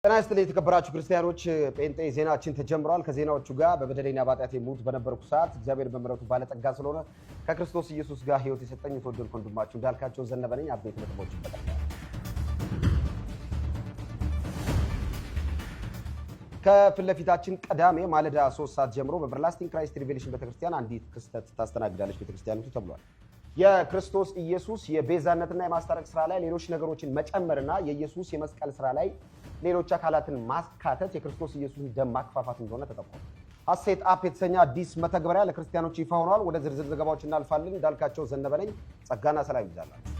ጤና ይስጥልኝ የተከበራችሁ ክርስቲያኖች፣ ጴንጤ ዜናችን ተጀምሯል። ከዜናዎቹ ጋር በበደሌና በኃጢአቴ ሙት በነበርኩ ሰዓት እግዚአብሔር በምሕረቱ ባለጠጋ ስለሆነ ከክርስቶስ ኢየሱስ ጋር ሕይወት የሰጠኝ የተወደድኩ ወንድማችሁ እንዳልካቸው ዘነበ ነኝ። አበይት ነጥቦችን በቀጥታ ከፊት ለፊታችን ቅዳሜ ማለዳ 3 ሰዓት ጀምሮ በ Everlasting Christ Revelation ቤተክርስቲያን አንዲት ክስተት ታስተናግዳለች ቤተክርስቲያኒቱ ተብሏል። የክርስቶስ ኢየሱስ የቤዛነትና የማስታረቅ ስራ ላይ ሌሎች ነገሮችን መጨመርና የኢየሱስ የመስቀል ስራ ላይ ሌሎች አካላትን ማካተት የክርስቶስ ኢየሱስን ደም ማክፋፋት እንደሆነ ተጠቆመ። ሀሴት app የተሰኘ አዲስ መተግበሪያ ለክርስቲያኖች ይፋ ሆኗል። ወደ ዝርዝር ዘገባዎች እናልፋለን። እንዳልካቸው ዘነበ ነኝ። ጸጋና ሰላም ይብዛላችሁ።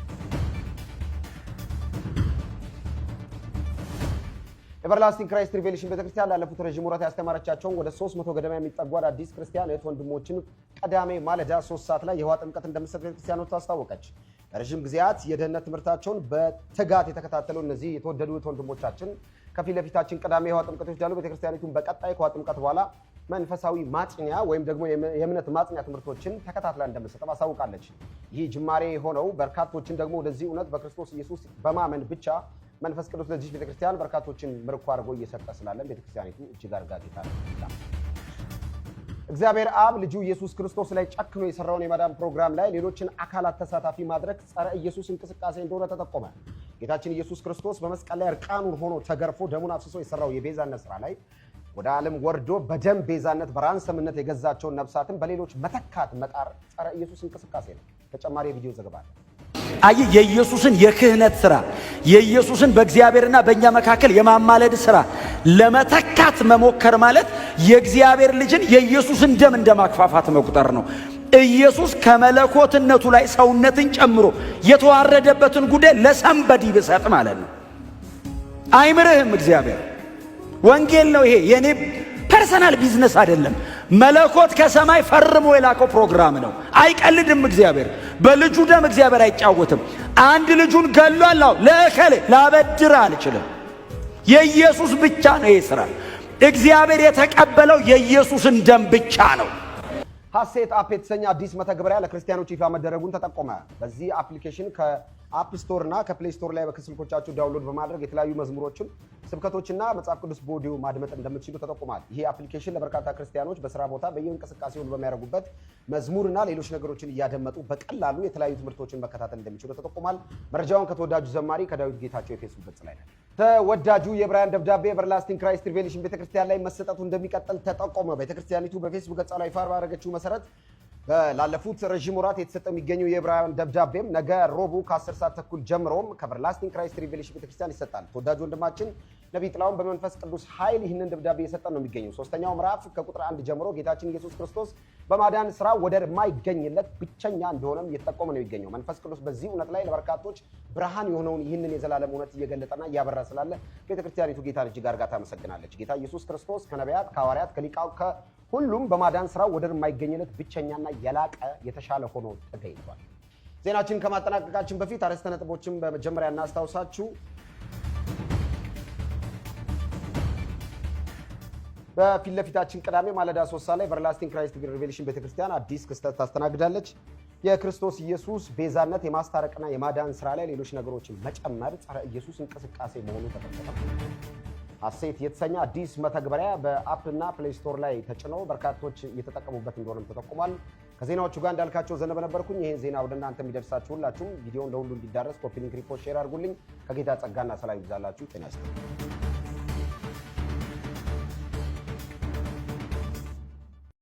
Everlasting Christ Revelation ቤተክርስቲያን ላለፉት ረዥም ወራት ያስተማረቻቸውን ወደ 300 ገደማ የሚጠጉ አዳዲስ ክርስቲያን እህት ወንድሞችን ቅዳሜ ማለዳ 3 ሰዓት ላይ የውሃ ጥምቀት እንደምትሰጥ ቤተክርስቲያኖቹ አስታወቀች። ለረዥም ጊዜያት የደህንነት ትምህርታቸውን በትጋት የተከታተሉ እነዚህ የተወደዱ እህት ወንድሞቻችን ከፊት ለፊታችን ቅዳሜ የውሃ ጥምቀት ይወስዳሉ። ቤተክርስቲያኒቱን በቀጣይ ከውሃ ጥምቀት በኋላ መንፈሳዊ ማጽኛ ወይም ደግሞ የእምነት ማጽኛ ትምህርቶችን ተከታትላ እንደምትሰጥም አሳውቃለች። ይህ ጅማሬ የሆነው በርካቶችን ደግሞ ወደዚህ እውነት በክርስቶስ ኢየሱስ በማመን ብቻ መንፈስ ቅዱስ ለዚህ ቤተክርስቲያን በርካቶችን ምርኮ አድርጎ እየሰጠ ስላለን ቤተክርስቲያኒቱ እጅግ አድርጋ ጌታ እግዚአብሔር አብ ልጁ ኢየሱስ ክርስቶስ ላይ ጨክኖ የሰራውን የማዳን ፕሮግራም ላይ ሌሎችን አካላት ተሳታፊ ማድረግ ጸረ ኢየሱስ እንቅስቃሴ እንደሆነ ተጠቆመ። ጌታችን ኢየሱስ ክርስቶስ በመስቀል ላይ እርቃኑን ሆኖ ተገርፎ ደሙን አፍስሶ የሰራው የቤዛነት ስራ ላይ ወደ ዓለም ወርዶ በደም ቤዛነት በ ransom ነት የገዛቸውን ነፍሳትን በሌሎች መተካት መጣር ጸረ ኢየሱስ እንቅስቃሴ ነው። ተጨማሪ የቪዲዮ ዘገባ አለ። አይ፣ የኢየሱስን የክህነት ስራ፣ የኢየሱስን በእግዚአብሔርና በእኛ መካከል የማማለድ ስራ ለመተካት መሞከር ማለት የእግዚአብሔር ልጅን የኢየሱስን ደም እንደ ማክፋፋት መቁጠር ነው። ኢየሱስ ከመለኮትነቱ ላይ ሰውነትን ጨምሮ የተዋረደበትን ጉዳይ ለ somebody ብሰጥ ማለት ነው። አይምርህም እግዚአብሔር። ወንጌል ነው ይሄ። የኔ personal business አይደለም። መለኮት ከሰማይ ፈርሞ የላከው ፕሮግራም ነው። አይቀልድም እግዚአብሔር። በልጁ ደም እግዚአብሔር አይጫወትም። አንድ ልጁን ገሏል። አዎ፣ ለእከሌ ላበድር አልችልም። የኢየሱስ ብቻ ነው ይሄ ስራ። እግዚአብሔር የተቀበለው የኢየሱስን ደም ብቻ ነው። ሀሴት app የተሰኘ አዲስ መተግበሪያ ለክርስቲያኖች ይፋ መደረጉን ተጠቆመ። በዚህ application ከ App Store እና ከ Play Store ላይ በስልኮቻችሁ download በማድረግ የተለያዩ መዝሙሮችን፣ ስብከቶችና መጽሐፍ ቅዱስ በኦዲዮ ማድመጥ እንደምትችሉ ተጠቁሟል። ይህ application ለበርካታ ክርስቲያኖች በስራ ቦታ በየእንቅስቃሴ ሁሉ በሚያደርጉበት መዝሙርና ሌሎች ነገሮችን እያደመጡ በቀላሉ የተለያዩ ትምህርቶችን መከታተል እንደሚችሉ ተጠቁሟል። መረጃውን ከተወዳጁ ዘማሪ ከዳዊት ጌታቸው የፌስቡክ ገጽ ላይ ነው። ተወዳጁ የዕብራውያን ደብዳቤ Everlasting Christ Revelation ቤተክርስቲያን ላይ መሰጠቱ እንደሚቀጥል ተጠቆመ። ቤተክርስቲያኒቱ በፌስቡክ ገጿ ላይ ይፋ ባደረገችው መሰረት ላለፉት ረዥም ወራት የተሰጠ የሚገኘው የዕብራውያን ደብዳቤም ነገ ረቡዕ ከ10 ሰዓት ተኩል ጀምሮም ከ Everlasting Christ Revelation ቤተክርስቲያን ይሰጣል። ተወዳጁ ወንድማችን ነቢይ ጥላሁን በመንፈስ ቅዱስ ኃይል ይህንን ደብዳቤ እየሰጠን ነው የሚገኘው። ሶስተኛው ምዕራፍ ከቁጥር 1 ጀምሮ ጌታችን ኢየሱስ ክርስቶስ በማዳን ስራ ወደር የማይገኝለት ብቸኛ እንደሆነም እየተጠቆመ ነው የሚገኘው። መንፈስ ቅዱስ በዚህ እውነት ላይ ለበርካቶች ብርሃን የሆነውን ይህንን የዘላለም እውነት እየገለጠና እያበራ ስላለ ቤተክርስቲያኒቱ ጌታን እጅግ አድርጋ ታመሰግናለች። ጌታ ኢየሱስ ክርስቶስ ከነቢያት፣ ከሐዋርያት፣ ከሊቃው ሁሉም በማዳን ስራ ወደር የማይገኝለት ብቸኛና የላቀ የተሻለ ሆኖ ተገኝቷል። ዜናችን ከማጠናቀቃችን በፊት አርዕስተ ነጥቦችን በመጀመሪያ እናስታውሳችሁ። በፊት ለፊታችን ቅዳሜ ማለዳ 3 ሰዓት ላይ Everlasting Christ Revelation ቤተክርስቲያን አዲስ ክስተት ታስተናግዳለች። የክርስቶስ ኢየሱስ ቤዛነት የማስታረቅና የማዳን ስራ ላይ ሌሎች ነገሮችን መጨመር ጸረ ኢየሱስ እንቅስቃሴ መሆኑ ተጠቆመ። ሀሴት የተሰኘ አዲስ መተግበሪያ በ App እና Play Store ላይ ተጭኖ በርካቶች እየተጠቀሙበት እንደሆነም ተጠቁሟል። ከዜናዎቹ ጋር እንዳልካቸው ዘነበ ነበርኩኝ። ይህን ዜና ወደ እናንተ የሚደርሳችሁ ሁላችሁም ቪዲዮን ለሁሉ እንዲዳረስ copy link፣ repost፣ share አድርጉልኝ። ከጌታ ጸጋና ሰላም ይብዛላችሁ። ጤና ይስጥልኝ።